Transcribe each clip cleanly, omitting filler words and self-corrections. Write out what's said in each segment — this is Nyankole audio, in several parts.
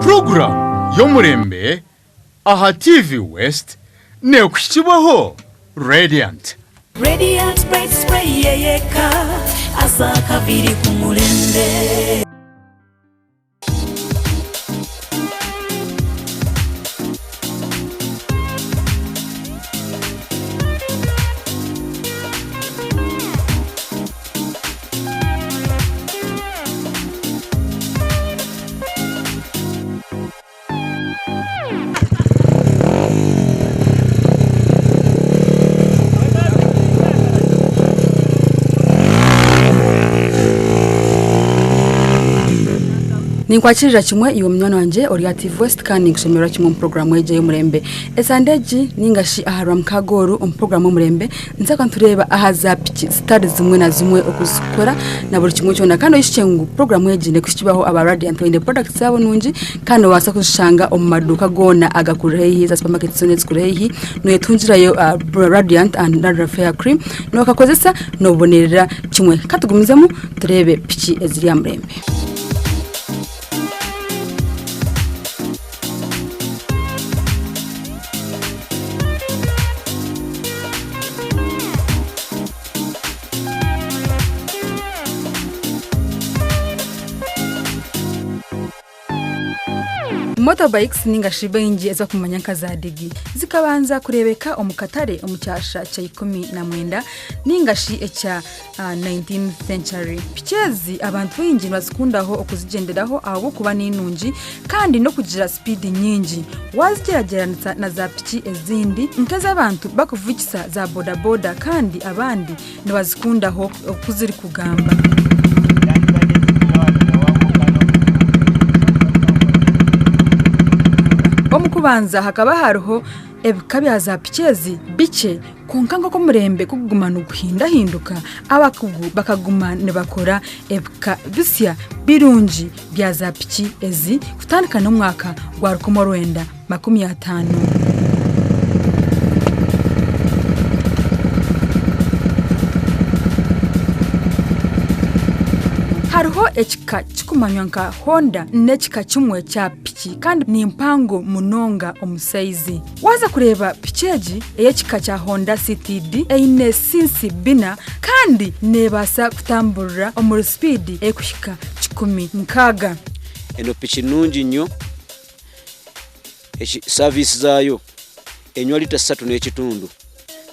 Puroguraamu y'omurembe aha TV West neekuhikibwaho Radiant. Radiant Bright Spray yeyeka aza akaviri ku murembe. Ninkwakirira kimwe iwe munywani wangye ori aha TV West kandi ninkushemererwa kimwe omu puroguraamu egi ey'omurembe. Esande egi ninga shi aha Rwamukaaga oru omu puroguraamu y'omurembe nituza kuba nitureeba aha za piki zitari zimwe na zimwe oku zikukora na buri kimwe kyona. Kandi oijukye ngu puroguraamu egi nekuhikibaho aba Radiant baine products zaabo nungi Kandi noobaasa kuzishanga omu maduuka goona agakuri haihi, za supamaketi zoona ezikuri haihi, noyetungirayo Radiant and Dandruff Hair Cream, nookakozesa noobonerera kimwe. Ka tugumizemu tureebe piki eziri aha murembe. Motorbikes ninga shi baingi ezi barikumanya nka za digi zikabanza kureebeka omu katare omu kyasha kya 19 ninga shi ekya 19th century. Piki ezi abantu baingi nibazikundaho okuzigyenderaho ahabw'okuba ninungi kandi n'okugira sipiidi nyingi wazigyeragyeranisa na za piki ezindi nk'ez'abantu barikuvugisa za bodaboda kandi abandi nibazikundaho oku zirikugamba. Omu kubanza hakaba hariho ebika bya zaapiki ezi bikye, kwonka nk'oku omurembe gurikuguma niguhindahinduka, abakugu bakaguma nibakora ebika bisya birungi bya zaapiki ezi kutandika n'omwaka gwa 1950. Hariho ekika kirikumanywa nka Honda n'ekika kimwe kya piki kandi ni mpango munonga omu sayizi. Waaza kureeba piki egi ey'ekika kya Honda CTD eine sinsi bina kandi neebaasa kutamburira omuri sipiidi erikuhika 160. Eno piki nungi nnyo. Saviisi zaayo enywa lita satu n'ekitundu.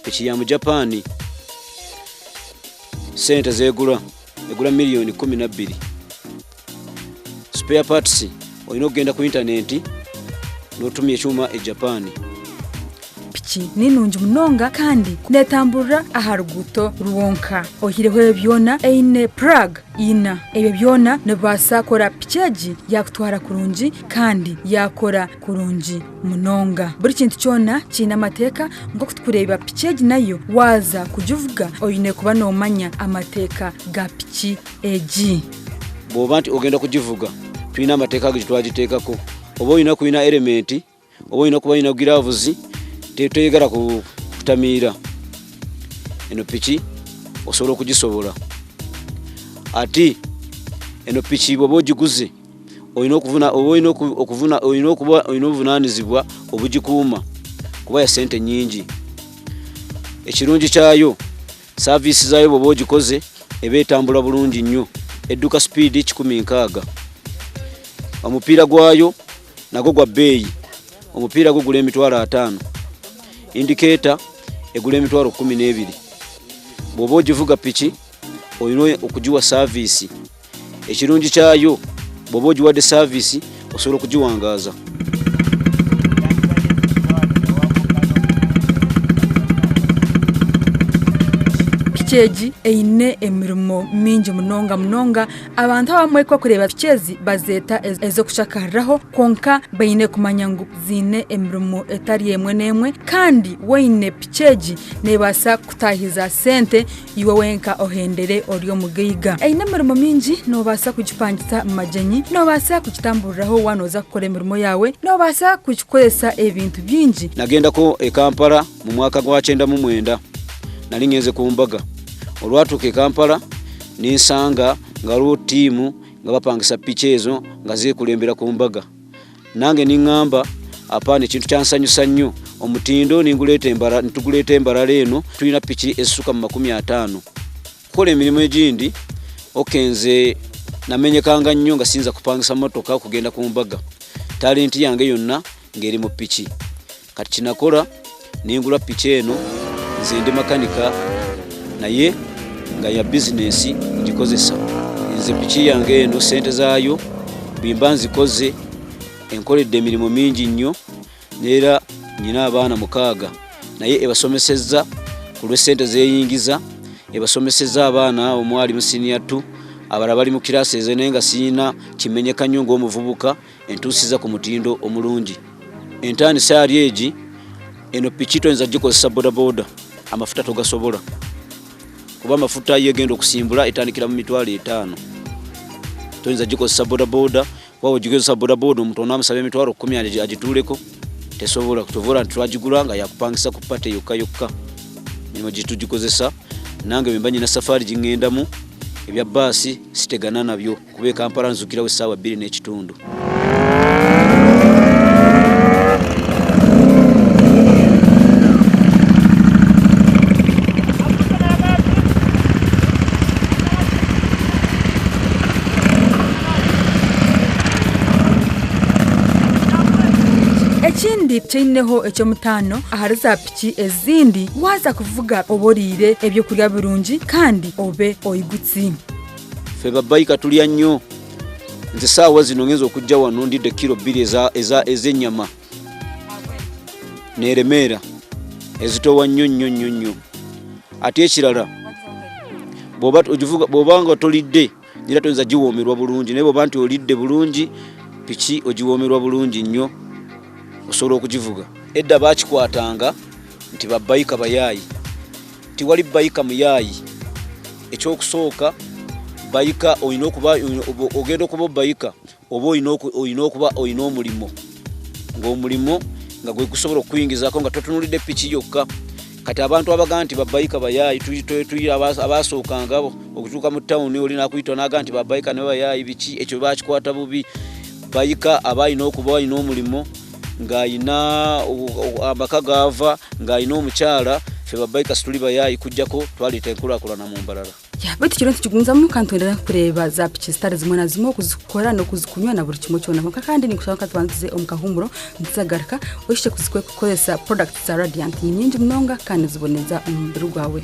Piki ya Mujapani. Sente z'egura, egura miriyoni 12. Spare parts olina okugenda ku intanenti n'otumya ekyoma e Japan. Piki ni nungi munonga kandi netamburira aha ruguuto rwonka. Oihireho ebyo byona eine puraga ina. Ebyo byona nibibaasa kukora piki egi yaakutwara kurungi kandi yaakora kurungi munonga. Buri kintu kyona kiine amateeka nk'oku turikureeba piki egi nayo waaza kugivuga oine kuba noomanya amateeka ga piki egi. Bw'oba nti ogenda kugivuga twine amateeka agu twagiteekako. Oba oine kuba oine erementi, oba oine kuba oine giravuzi, toyegara kutamiira. Eno piki osobola okugisobola. Ati eno piki bw'oba ogiguze oine okuvuna oba oine okuvuna oine okuba oine obuvunanizibwa obugikuuma kuba ya sente nyingi. Ekirungi kyayo saviisi zaayo bw'oba ogikoze eba etambura burungi nnyo, edduka sipiidi 160. Omupiira gwayo nagwo gwa bbeeyi, omupiira gugura emitwaro ataano, indikeeta egura emitwaro 12. Bw'oba ogivuga piki oine okugiwa saviisi. Ekirungi kyayo bw'oba ogiwadde saviisi osobola okugiwangaaza. Piki egi eine emirimo mingi munonga munonga. Abantu abamwe ku barikureeba piki ezi bazeeta ez'okushakariraho kwonka baine kumanya ngu ziine emirimo etari emwe n'emwe kandi waine piki egi neebaasa kukutaahiza sente Iwe wenka ohendere ori omugaiga. Eine emirimo mingi, noobaasa kugipangisa omu magyenyi, noobaasa kugitamburiraho waaba nooza kukora emirimo yaawe, noobaasa kugikoresa ebintu bingi. Nagendako e Kampala mu mwaka gwa 99 nari ngenze ku mbaga. Olwatuuka e Kampala ninsanga nga hariho tiimu nga bapangisa piki ezo nga zekurembera ku mbaga. Nange ningamba apaana ekintu kyansanyusa nnyo omutindo ninguleeta embara nituguleeta embarara eno tulina piki ezisuka mu 50 kukola emirimu egindi. Ok, nze namenyekanga nnyo nga siyinza kupangisa motoka okugenda ku mbaga, talenti yange yonna ng'eri mu piki. Kati kinakola nengula piki eno, nze ndi makanika naye nga ya bizinesi ngikozesa nze. Piki yange eno sente zaayo bimba nzikoze, enkoledde emirimu mingi nnyo, neera nyina abaana 6 naye ebasomesezza ku lw'essente zeyingiza. Ebasomesezza abaana, omu ali mu senior 2, abalala bali mu kirasi ezo, naye nga siyina kimenyeka nnyo ng'omuvubuka, entuusiza ku mutindo omulungi. Entandisa ali egi eno piki toyinza gikozesa bodaboda, amafuta togasobola, kuba amafuta yegenda okusimbula etandikira mu 50,000. Toyinza gikozesa bodaboda, kuba bwegikozesa bodaboda omuntu onaamusaba 100,000 agituuleko, tesobola. Kyova nti twagigula nga yakupangisa ku party yokka yokka. Mirimu gitugikozesa, nange bwemba nyina safaari giŋŋendamu, ebya baasi sitegana nabyo, kuba e Kampala nzukirawo essaawa 2 n'ekitundu. Ekindi kyeineho eky'omutaano ahari za piki ezindi, waaza kuvuga oba oriire ebyokurya birungi kandi obe oigutsi. Ffe babayika tulya nnyo. Nze saawa zino ngenza okujja wano ndidde kiro 2 ez'ennyama neeremeera ezitowa nnyo nnyo nnyo nnyo. Ate ekirala, bw'oba nga tolidde era toyinza giwoomerwa bulungi, naye bw'oba nti olidde bulungi, piki ogiwoomerwa bulungi nnyo, osobola okugivuga. Edda bakikwatanga nti babayika bayaayi, tiwali bayika muyaayi. Ekyokusooka, bayika olina okuba ogenda okuba obayika oba olina okuba olina omulimu, ng'omulimu nga gwe gusobola okukuyingizaako nga totunulidde piki yokka. Kati abantu abagaa nti babayika bayaayi, abasookanga okutuuka mu tawuni, oli nakuyita naga nti babayika ne bayaayi biki, ekyo bakikwata bubi. Bayika aba alina okuba alina omulimu, ng'ayina amaka gaava, ng'ayina omukyala. Ffe babayika situli bayaayi, kujjako twaleeta enkulaakulana mu Mbarara. Baitu kiro nitukigunzamu kandi twendera kureeba za piki zitari zimwe na zimwe okuzikora n'okuzikunywa na buri kimwe kyona. Kwonka kandi ninkushaba nka tubanze omu kahumuro, ntuzagaruka oshushe kuzikoresa products za Radiant. Ni nyingi munonga kandi niziboneza omu mubiri gwawe.